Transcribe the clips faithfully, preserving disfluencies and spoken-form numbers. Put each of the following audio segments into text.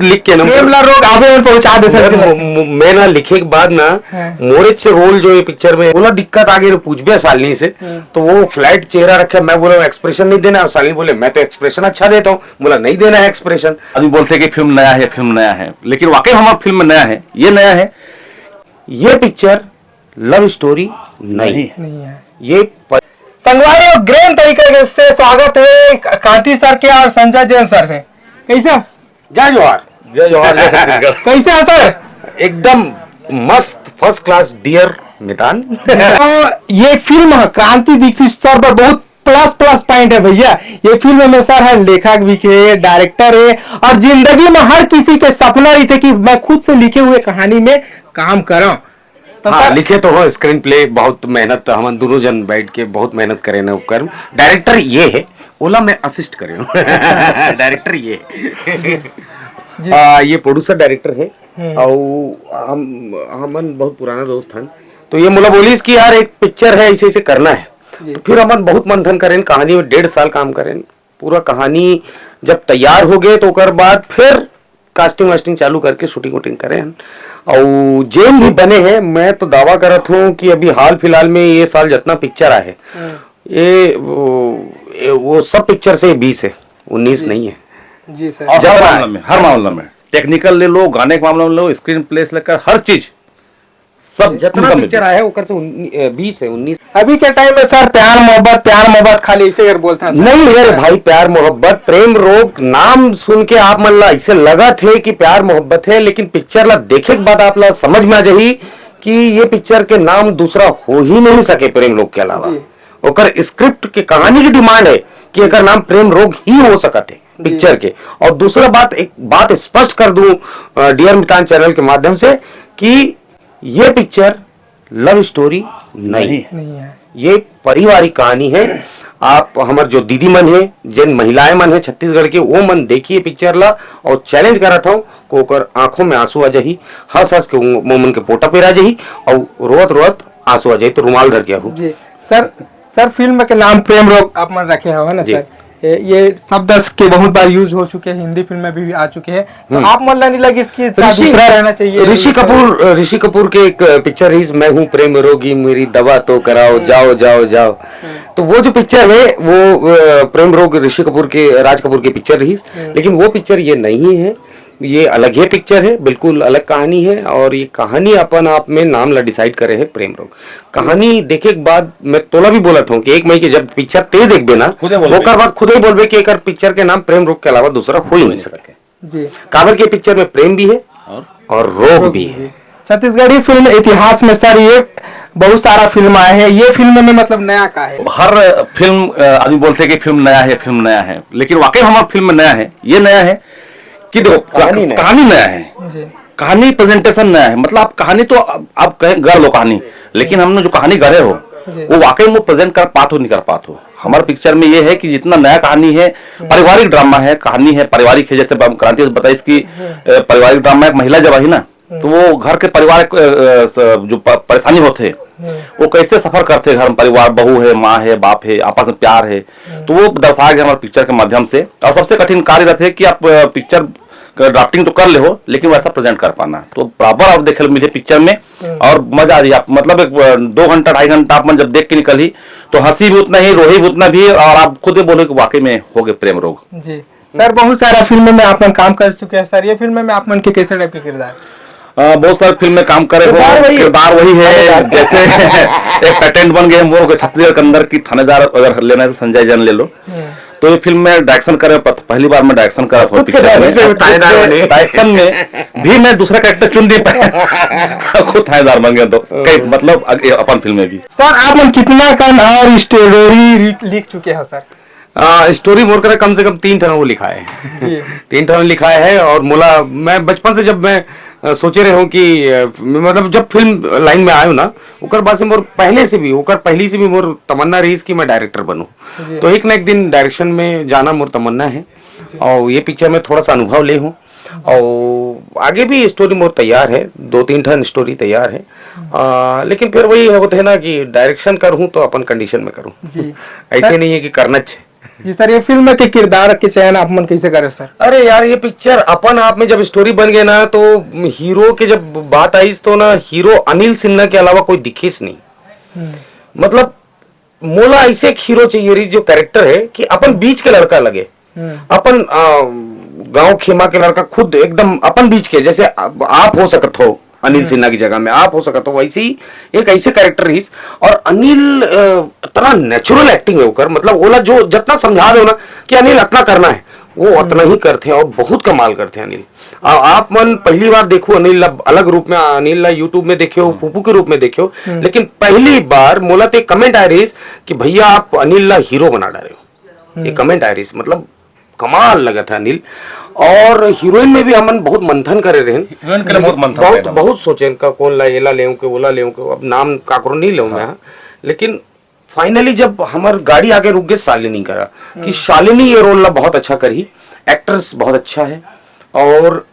लिख के ना प्रेम ला रोग आवे में पहुंचा देथे मैं, ऐसे लगता है। मु- मैं ना लिखे के बाद ना, हाँ। मोरे से रोल जो ये पिक्चर में बोला दिक्कत आ गई, पूछबे सालनी से, हाँ। तो वो फ्लैट चेहरा रखे। मैं बोला एक्सप्रेशन नहीं देना है, सालनी बोले मैं तो एक्सप्रेशन अच्छा देता हूँ। बोला नहीं देना है एक्सप्रेशन। अभी बोलते कि फिल्म नया है, फिल्म नया है, लेकिन वाकई हमारा फिल्म नया है, ये नया है। ये पिक्चर लव स्टोरी नहीं नहीं। है। नहीं है। ये प- संगवारी और ग्रैंड तरीके से स्वागत है कांति सर के और संजय जैन सर से। कैसे? जय जोहार। जय जोहार, जय छत्तीसगढ़। कैसे है सर? एकदम मस्त, फर्स्ट क्लास डियर मितान। तो ये फिल्म क्रांति दीक्षित सर पर बहुत प्लस प्लस पॉइंट है भैया। ये फिल्म में सर हर लेखक भी थे, डायरेक्टर है, और जिंदगी में हर किसी के सपना रहिथे कि मैं खुद से लिखे हुए कहानी में काम करूं। तो हाँ, सर लिखे तो हो स्क्रीन प्ले, बहुत मेहनत, हम दोनों जन बैठ के बहुत मेहनत करे ना, ओकर डायरेक्टर ये है, ओला मैं असिस्ट करे हूँ। डायरेक्टर ये है। जी। आ, ये प्रोड्यूसर डायरेक्टर है। हम्म। और हम हमन बहुत पुराना दोस्त हन, तो ये मोला बोलिस कि यार एक पिक्चर है, ऐसे ऐसे करना है। जी। तो फिर हमन बहुत मंथन करें, कहानी में डेढ़ साल काम करें। पूरा कहानी जब तैयार हो गए तो ओकर बाद फिर कास्टिंग वास्टिंग चालू करके शूटिंग वूटिंग करे हन। और जेन भी बने हैं, मैं तो दावा करत हूँ कि अभी हाल फिलहाल में ये साल जितना पिक्चर आए हैं, हम्म। ये वो, ये वो सब पिक्चर से बीस है, उन्नीस जी। नहीं है। जी सर। और हर जितना मामला में, हर मामला में, टेक्निकल ले लो, गाने के मामला में लो, स्क्रीन प्ले से लेकर हर चीज, सब जितना उनका पिक्चर मिलता है। आया है, ओकर से उन्नी-, ए, बीस है, उन्नीस। अभी के टाइम में सर प्यार मोहब्बत, प्यार मोहब्बत खाली ऐसे कर बोलता है सर। नहीं है रे भाई, प्यार मोहब्बत, प्रेम रोग नाम सुन के आप मन ला ऐसे लगत है कि प्यार मोहब्बत है, लेकिन पिक्चर ला देखे के बाद आप ला समझ में आ जाही कि ये पिक्चर के नाम दूसरा हो ही नहीं सके प्रेम रोग के अलावा। जी। ओकर स्क्रिप्ट के, कहानी की डिमांड है कि एकर नाम प्रेम रोग ही हो सकत है जी। पिक्चर के। और दूसरा बात, एक बात स्पष्ट कर दूं, अ, डियर मितान चैनल के माध्यम से, कि ये पिक्चर लव स्टोरी नहीं नहीं। है। नहीं है। ये पारिवारिक कहानी है। आप हमर जो दीदी मन है, जिन महिलाएं मन है छत्तीसगढ़ के, वो मन देखिए पिक्चर ला और चैलेंज करत हूँ को ओकर आंखों में आंसू आ जाही, हंस हंस के उन-, वो मन के पोटा पेरा जाही और रोवत रोवत आंसू आ जाही, तो रुमाल धर के आहू। जी सर, सर फिल्म के नाम प्रेम रोग आप मन रखे हवे ना जी। सर, ये, ये शब्द के बहुत बार यूज हो चुके हैं, हिंदी फिल्म में भी आ चुके हैं, तो हम्म। आप मन ला नहीं लगे इसकी इच्छा ऋषि, दूसरा रहना चाहिए? ऋषि कपूर, ऋषि कपूर के एक पिक्चर है, मैं हूँ प्रेम रोगी, मेरी दवा तो कराओ, हम्म। जाओ, जाओ, जाओ। हम्म। तो वो जो पिक्चर है, वो, अ, प्रेम रोग ऋषि कपूर के, राज कपूर की पिक्चर रही, हम्म। लेकिन वो पिक्चर ये नहीं है, ये अलग ही पिक्चर है, बिल्कुल अलग कहानी है, और ये कहानी अपन आप में नाम ला डिसाइड करे है प्रेम रोग। कहानी देखे के बाद मैं तोला भी बोलत हूँ कि एक मई के जब पिक्चर ते देखबे ना, खुदे बोलबे। ओकर बाद खुदे ही बोलबे कि एकर पिक्चर के नाम प्रेम रोग के अलावा दूसरा हो ही नहीं सके। जी। काबर के पिक्चर में प्रेम भी है और? और रोग रोग भी भी है। है। छत्तीसगढ़ी फिल्म इतिहास में सर ये बहुत सारा फिल्म आए हैं, ये फिल्म में मतलब नया का है? हर फिल्म, अ, आदमी बोलते हैं कि फिल्म नया है, फिल्म नया है, लेकिन वाकई हमारा फिल्म नया है। ये नया है कि देखो, कहानी नया। कहानी नया है, जी। कहानी प्रेजेंटेशन नया है। मतलब आप कहानी तो आप, आप कहें गढ़ लो कहानी, लेकिन हमने जो कहानी गढ़े हो, जी। वो वाकई में प्रेजेंट कर पात हो, नहीं कर पात हो। हमारे पिक्चर में ये है कि जितना नया कहानी है, हम्म। पारिवारिक ड्रामा है, कहानी है, पारिवारिक है, जैसे बम-, क्रांति बताइस कि, हम्म। अ, पारिवारिक ड्रामा एक महिला जब आई ना, हम्म। तो वो घर के परिवार, अ, अ, स-, जो प-, परेशानी होते हैं, हम्म। वो कैसे सफर करते हैं घर में, परिवार, बहू है, माँ है, बाप है, आपस में प्यार है, हम्म। तो वो दर्शाया गया हमारे पिक्चर के माध्यम से। और सबसे कठिन कार्य रहते है कि आप, अ, पिक्चर ड्राफ्टिंग तो कर ले हो, लेकिन वैसा प्रेजेंट कर पाना। तो बराबर आप देखे मिले पिक्चर में, हम्म। और मजा आ रही है। आप, मतलब, एक, अ, दो घंटा, ढाई घंटा आप मन जब देख के निकल ही, तो हंसी भी उतना ही, रोही भी उतना भी, और आप खुद ही बोले कि वाकई में हो गए प्रेम रोग। जी सर, बहुत सारा फिल्म में आप मन काम कर चुके हैं सर, ये फिल्म में आप मन के कैसे टाइप के किरदार? अ, बहुत सारे फिल्म में काम करे हो, किरदार वही है। किरदार वही है। थानेदार। जैसे एक पेटेंट बन गए हम लोग छत्तीसगढ़ के अंदर की थानेदार अगर लेना है तो संजय जैन ले लो। हम्म। तो ये फिल्म में डायरेक्शन करे, पत-, पहली बार मैं डायरेक्शन करा था खुद के पिक्चर में। डायरेक्शन में, खुद के थानेदार बने। डायरेक्शन में भी मैं दूसरा कैरेक्टर चुन नहीं पाया। खुद थानेदार बन गया तो कई, हम्म। मतलब, अग-, ये अपन फिल्म में भी। सर, आप मन कितना कन और स्टोरी लिख चुके हो सर? आ, स्टोरी मोर करा कम से कम तीन ठन वो लिखा है। जी। तीन ठन लिखा है और मोला, मैं बचपन से जब मैं, अ, सोचे रहे हूँ कि, अ, मतलब, जब फिल्म लाइन में आयो ना, ओकर बाद से मोर पहले से भी, ओकर पहली से भी मोर तमन्ना रहीस कि मैं डायरेक्टर बनूं। जी। तो एक ना एक दिन डायरेक्शन में जाना मोर तमन्ना है। जी। और ये पिक्चर में थोड़ा सा अनुभव ले हूँ। और आगे भी स्टोरी मोर तैयार है, दो तीन ठन स्टोरी तैयार है। आ, लेकिन फिर वही है, होते है ना कि डायरेक्शन करूँ तो अपन कंडीशन में करूँ। जी। ऐसे सर, नहीं है कि करना चाहिए। जी सर, ये फिल्म के किरदार के चयन आप मन कैसे करे सर? अरे यार, ये पिक्चर अपन आप में जब स्टोरी बन गए ना, तो हीरो के जब बात आईस, तो ना हीरो अनिल सिन्हा के अलावा कोई दिखिस नहीं। हम्म। मतलब, मोला ऐसे एक हीरो चाहिए रही, जो कैरेक्टर है कि अपन बीच के लड़का लगे, हम्म। अपन, आ, गांव खेमा के लड़का, खुद एकदम अपन बीच के, जैसे आप, आप हो सकत हो अनिल हम्म। सिन्हा की जगह में, आप हो सकत हो, वैसे ही एक ऐसे कैरेक्टर रहीस। और अनिल, अ, इतना नेचुरल एक्टिंग है ओकर, मतलब, ओला जो जितना समझा दो ना कि अनिल इतना करना है, वो उतना हम्म। ही करते हैं और बहुत कमाल करते हैं अनिल। आ, आप मन पहली बार देखो अनिल ला अलग रूप में, अनिल ला YouTube में देखे हो, हम्म। फूफू के रूप में देखे हो, हम्म। लेकिन पहली बार मोला ते कमेंट आए रहीस कि भैया, आप अनिल ला हीरो बना डारे हो। ये हम्म। कमेंट आए रहीस, मतलब, कमाल लगत है अनिल। और हीरोइन में भी हमन बहुत मंथन करे रहेन। हीरोइन के लिए बहुत मंथन बहुत, करे रहेन। बहुत सोचे इनका, कौन ला, एला लेऊं के, ओला लेऊं के, अब नाम काकरो नहीं लेऊं मैं, हाँ। हाँ। लेकिन फाइनली जब हमर गाड़ी आके रुक गए शालिनी करा, कि हम्म। शालिनी ये रोल ला बहुत अच्छा करही, एक्ट्रेस बहुत अच्छा है। और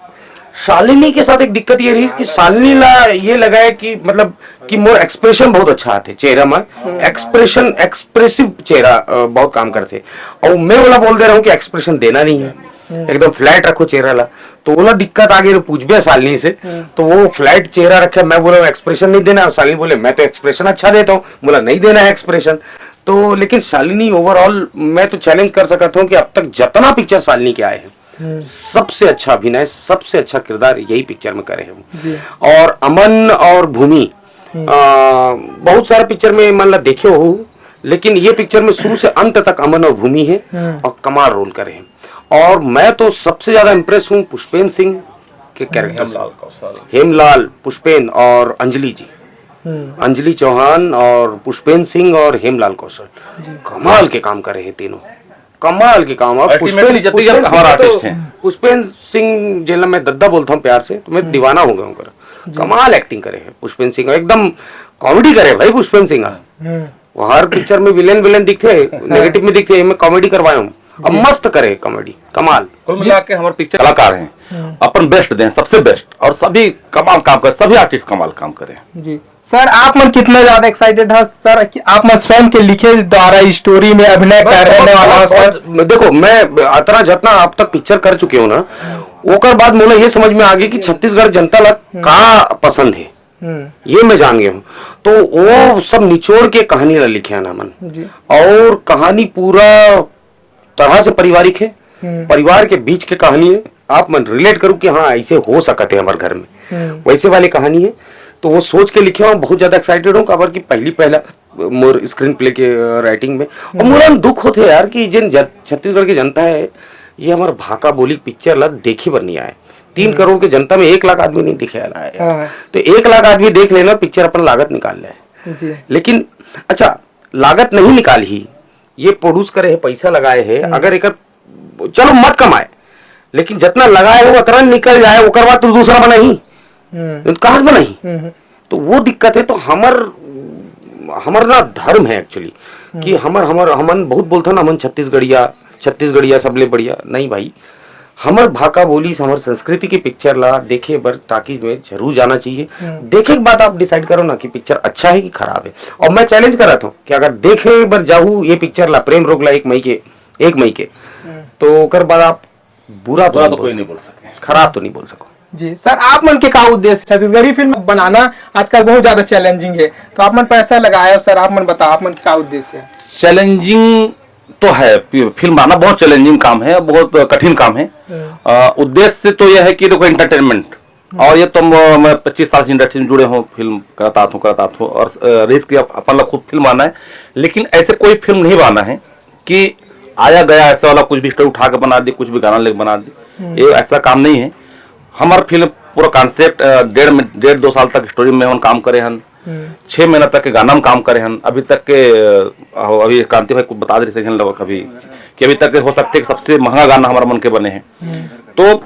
शालिनी के साथ एक दिक्कत ये रही कि शालिनी ला ये लगा है कि, मतलब, कि मोर एक्सप्रेशन बहुत अच्छा आते चेहरा में, हम्म। एक्सप्रेशन, एक्सप्रेसिव चेहरा, अ, बहुत काम करते। और मैं वाला बोल दे रहा हूँ कि एक्सप्रेशन देना नहीं है, हम्म। एकदम फ्लैट रखो चेहरा ला। तो ओला दिक्कत आगे, पूछबे शालिनी से, हम्म। तो वो फ्लैट चेहरा रखे, मैं बोला एक्सप्रेशन नहीं देना, और शालिनी बोले मैं तो एक्सप्रेशन अच्छा देता हूँ, बोला नहीं देना है एक्सप्रेशन। तो लेकिन शालिनी, ओवरऑल मैं तो चैलेंज कर सकता हूँ कि अब तक जितना पिक्चर शालिनी के आए हैं, हम्म। सबसे अच्छा अभिनय, सबसे अच्छा किरदार यही पिक्चर में करे हैं। जी। और अमन और भूमि, हम्म। आ, बहुत सारे पिक्चर में मन ला देखे हो, लेकिन ये पिक्चर में शुरू से अंत तक अमन और भूमि है हम्म। और कमाल रोल करे हैं। और मैं तो सबसे ज्यादा इम्प्रेस हूँ पुष्पेन सिंह के कैरेक्टर से। हेमलाल कौशल। हेमलाल, पुष्पेन और अंजलि जी। हम्म। अंजलि चौहान और पुष्पेन सिंह और हेमलाल कौशल जी। कमाल के काम करे हैं तीनों, कमाल के काम। और Ultimately पुष्पेन, जतिन पुष्पेन हमारा सिंह तो, artist हैं। पुष्पेन सिंह जेला मैं दद्दा बोलता हूँ प्यार से, तो मैं हम्म। दीवाना हो गया हूँ। जी। कमाल एक्टिंग करे हैं पुष्पेन सिंह, एकदम कॉमेडी करे भाई पुष्पेन सिंह। हम्म। वो हर पिक्चर में विलेन, विलेन दिखते हैं, नेगेटिव में दिखते हैं, मैं कॉमेडी करवाया हूँ। अब जी। मस्त करे कॉमेडी, कमाल। कुल मिला के हमारे पिक्चर कलाकार हैं, हम्म। अपन बेस्ट दें, सबसे बेस्ट, और सभी कमाल काम करें, सभी आर्टिस्ट कमाल काम करें। जी सर, आप मन कितना ज्यादा एक्साइटेड है सर कि आप मन स्वयं के लिखे द्वारा इस स्टोरी में अभिनय बस करने बहुत, वाला बहुत, हो सर? बहुत, देखो, मैं अतना जतना आप तक पिक्चर कर चुके हूँ ना, ओकर बाद मोला ये समझ में आ गई कि छत्तीसगढ़ जनता ला हम्म। का पसंद है, हम्म। ये मैं जान गया हूँ। तो वो सब निचोड़ के कहानी ला लिखे हैं ना मन। जी। और कहानी पूरा तरह से पारिवारिक है, हम्म। परिवार के बीच के कहानी है, आप मन रिलेट करो कि हाँ, ऐसे हो सकते हैं हमारे घर में, हम्म। वैसे वाली कहानी है। तो वो सोच के लिखे हूँ, बहुत ज्यादा एक्साइटेड हूँ, काबर कि पहली पहला मोर स्क्रीन प्ले के, अ, राइटिंग में। और हम्म। मोला दुख होते यार कि जिन जन-, छत्तीसगढ़ की जनता है, ये हमारे भाखा बोली पिक्चर ला देखी बर नहीं आए। तीन हम्म। करोड़ के जनता में एक लाख आदमी नहीं दिखे वाला है यार। हाँ। तो एक लाख आदमी देख लेना पिक्चर, अपन लागत निकाल ले। जी। लेकिन अच्छा, लागत नहीं निकाल ही, ये प्रोड्यूस करे है, पैसा लगाए है, हम्म। अगर एक, चलो मत कमाए, लेकिन जितना लगाए हो उतना निकल जाए, ओकर बाद तो दूसरा बनाही। हम्म। तो कहाँ से बनाही? हम्म। तो वो दिक्कत है। तो हमर, हमर ना धर्म है एक्चुअली, कि हम्म। हमर, हमर, हमन बहुत बोलथन, हमन छत्तीसगढ़िया, छत्तीसगढ़िया सबले बढ़िया। नहीं भाई, हमर भाखा बोली, हमर संस्कृति की पिक्चर ला देखे बर टाकीज में जरूर जाना चाहिए। हम्म। देखे के बाद आप डिसाइड करो ना कि पिक्चर अच्छा है कि खराब है। और मैं चैलेंज करत हूँ कि अगर देखे बर जाहू ये पिक्चर ला, प्रेम रोग ला, एक मई के, एक मई के, हम्म। तो ओकर बाद आप बुरा तो बुरा नहीं तो बोल कोई सको। नहीं बोल सके। खराब तो नहीं बोल सको। जी सर, आप मन के का उद्देश्य? छत्तीसगढ़ी फिल्म बनाना आजकल बहुत ज्यादा चैलेंजिंग है, तो आप मन पैसा लगाए हो सर, आप मन बताओ, आप मन के का उद्देश्य है? चैलेंजिंग तो है, फि-, फिल्म बनाना बहुत चैलेंजिंग काम है, बहुत कठिन काम है। हम्म। अ, उद्देश्य तो यह है कि देखो, एंटरटेनमेंट, हम्म। और ये तो म-, मैं पच्चीस साल से इंडस्ट्री में जुड़े हूँ, फिल्म करता हूँ, करता हूँ, और, अ, रिस्क अप-, अपन लोग खुद फिल्म बनाना है, लेकिन ऐसे कोई फिल्म नहीं बनाना है कि आया गया ऐसा वाला कुछ भी स्टोरी उठा के बना दी, कुछ भी गाना लेके बना दी, हम्म। ये ऐसा काम नहीं है। हमार फिल्म पूरा कॉन्सेप्ट, अ, डेढ़ में, डेढ़ दो साल तक स्टोरी में हम काम करे हन, हम्म। छह महीना तक के गाना में काम करे हन। अभी तक के, अ, अभी क्रांति भाई को बता दे रहे हैं लगभग अभी कि अभी तक हो सकते हैं कि सबसे महंगा गाना हमारा मन के बने हैं। हम्म। तो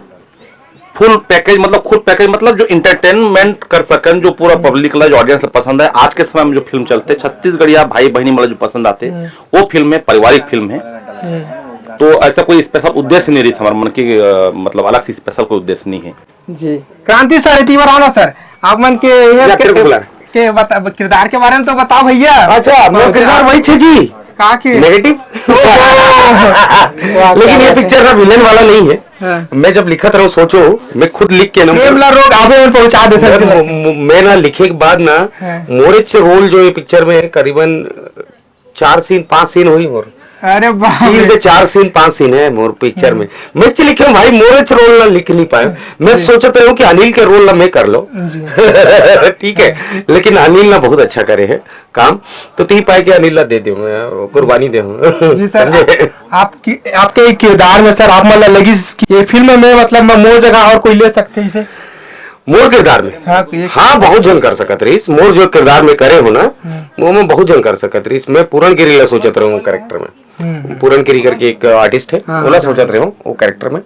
फुल पैकेज, मतलब खुद पैकेज, मतलब जो एंटरटेनमेंट कर सकन, जो पूरा हम्म। पब्लिक ला, जो ऑडियंस ला पसंद है, आज के समय में जो फिल्म चलते छत्तीसगढ़िया भाई बहनी मतलब जो पसंद आते, हम्म। वो फिल्म है, पारिवारिक फिल्म है। हम्म। तो ऐसा कोई स्पेशल उद्देश्य नहीं रही हमारे मन की, अ, मतलब अलग से स्पेशल कोई उद्देश्य नहीं है। जी, क्रांति सर, इतनी बार आना सर, आप मन के ये या के, तेरे को बुला रहे। के बता, किरदार के बारे में तो बताओ भैया। अच्छा, मोर हाँ, किरदार आप वही छे जी। का के? नेगेटिव। लेकिन ये पिक्चर ना विलेन वाला नहीं है। हाँ। मैं जब लिखत रहूं, सोचो, मैं खुद लिख के ना प्रेम ला रोग आवे में पहुंचा दे मैं, सकते हैं। म- मैं ना लिखे के बाद ना, हाँ। मोरेच रोल जो ये पिक्चर में है, करीबन चार सीन, पांच सीन हुई मोर। अरे बाप तीन रे। से चार सीन, पांच सीन है मोर पिक्चर में। मैं लिखे हूँ भाई, मोरेच रोल ना लिख नहीं पाए। मैं जी। सोचत रहूं कि अनिल के रोल ना मैं कर लो। जी। ठीक है, लेकिन अनिल ना बहुत अच्छा करे है काम, तो ती पाए के अनिल ला दे दे, मैं कुर्बानी दे हूँ। जी सर, समझे? आप, आपके एक किरदार में सर, आप मन ला लगिस कि ये फिल्म में मतलब मैं मोर जगह और कोई ले सकते हैं इसे? मोर किरदार में? हाँ, ये हाँ, बहुत जन कर सकत रहिस। मोर जो किरदार में करे हो ना, हम्म। वो मैं बहुत जन कर सकत रहिस। मैं पूरन गिरी ला सोचत रहूँ कैरेक्टर में। हम्म। पूरन गिरी करके एक आर्टिस्ट है, हाँ, ओला हाँ, सोचत हाँ। रहूँ वो कैरेक्टर में।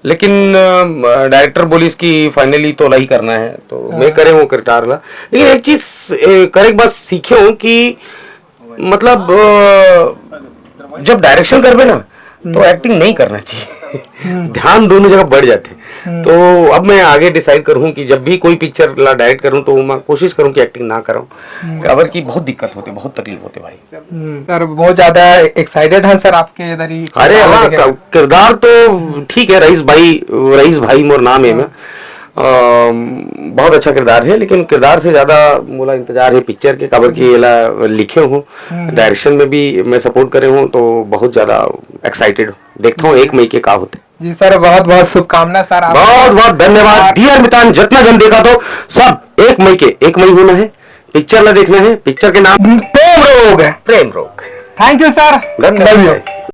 लेकिन अ, डायरेक्टर बोलिस कि फाइनली तो ला ही करना है, तो हाँ। मैं करे हूँ किरदार ला। लेकिन एक चीज, ए, करे के बाद सीखे हूँ कि मतलब अ, जब डायरेक्शन करबे ना, तो हम्म। एक्टिंग नहीं करना चाहिए। हम्म। ध्यान दोनों जगह बढ़ जाते हैं। हम्म। तो अब मैं आगे डिसाइड करूँ कि जब भी कोई पिक्चर ला डायरेक्ट करूँ, तो मैं कोशिश करूँ कि एक्टिंग ना करूँ। हम्म। काबर की बहुत दिक्कत होते, बहुत तकलीफ होते भाई। हम्म, सर, बहुत ज्यादा एक्साइटेड हैं सर आपके इधर ही अरे किरदार हाँ, देखे। क- किरदार तो ठीक है, रईस भाई, रईस भाई मोर नाम है हाँ। मैं। अम, बहुत अच्छा किरदार है, लेकिन किरदार से ज्यादा मोला इंतजार है पिक्चर के, काबर की एला लिखे हूँ, हम्म। डायरेक्शन में भी मैं सपोर्ट करे हूँ, तो बहुत ज्यादा एक्साइटेड हूँ। देखता हूँ एक मई के का होते। जी सर, बहुत बहुत शुभकामना सर आप। बहुत बहुत धन्यवाद। और डियर मितान, जितना जन देखा तो सब एक मई के, एक मई होना है, पिक्चर ला देखना है, पिक्चर के नाम प्रेम रोग। प्रेम रोग। Thank you sir. धन्यवाद। Love you।